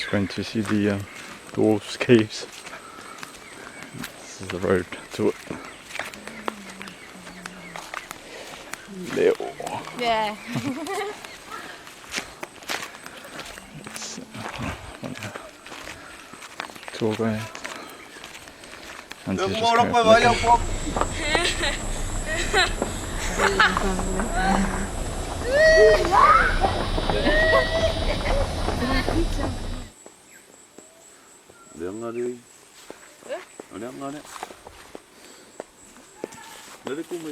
Just going to see the dwarves' caves. This is the road to it. Leo. Yeah. It's tour guide. And she's just going up the Leanga le. Leanga le. Lele ko mo.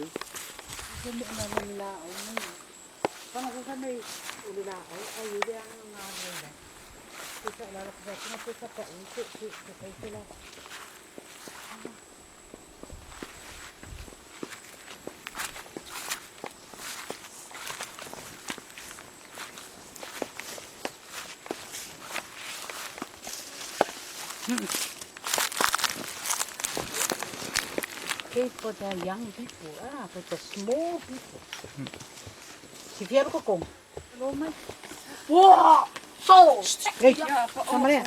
Okay, for the young people, for the small people. Si fiero ko kong. Wow! So! Hey, sama niya.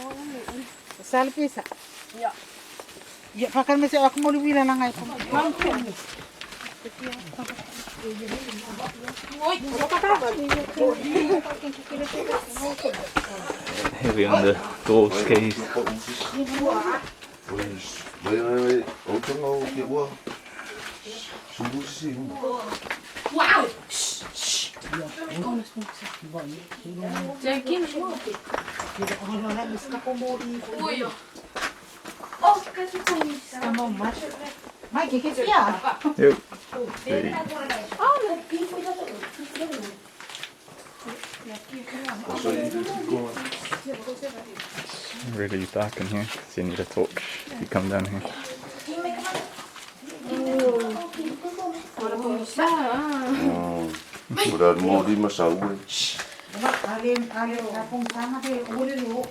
Salpisa. Ya. Ya, pakan mesi aku mau wila na ngay. Here we are in the dwarves' cave. Wait, wait, wait. O tonga o ke ua. Sumbu si. Wow! Mai, que que siya? Yep. Hey. It's really dark in here, so you need a torch if you come down here. Ora mo di masau. Ale, ale, apong sama ke uli lo.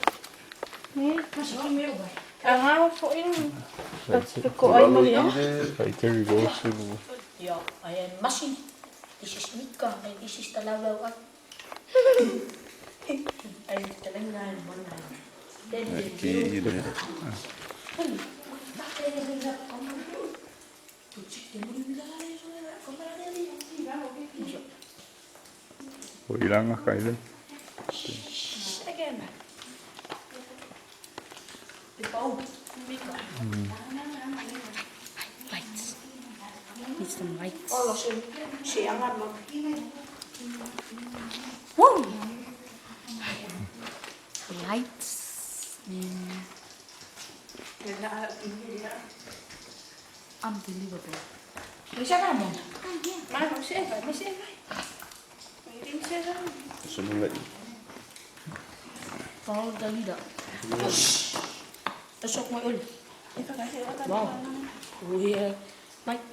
Right, there we go. So Ja, ayan, masi. This is Mika, and this is Talawlaw. Ay, talangan, mangan. Then, Ki ile. Ilanga kaiden. Again. Lights. Need some lights. Whoa! Lights. Unbelievable. Sumunga. Follow the leader. Tusok mo ul. Wow. Weird. Mike.